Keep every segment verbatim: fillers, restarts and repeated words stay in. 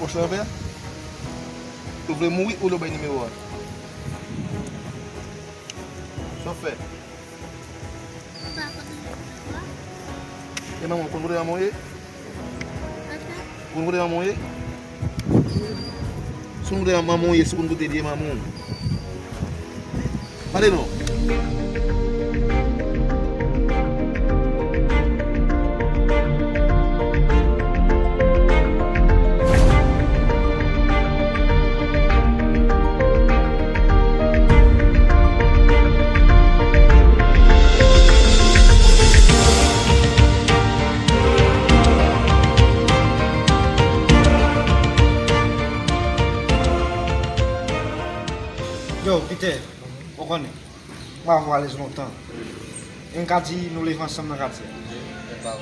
Pòch lan ouvè? Ou vle mouri ou vle w bay nimewo a? Sa w fè? M pa konn nimewo a. E manman w konn kote manman w ye? Ata. Ou konn kote manman w ye? Si w konn kote manman w ye, si w konn kote l ye, manman w. Pale non. Yo, Peter, ou konnen, m avè w alèz lontan. E m ka di nou leve ansanm nan katye a.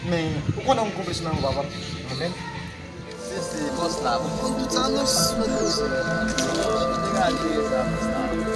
Men, ou konnen m konplis nan yon vava. Mwen menm. Se, se bòs la. Ou konn tout sa, non? Degaje sa, bòs la.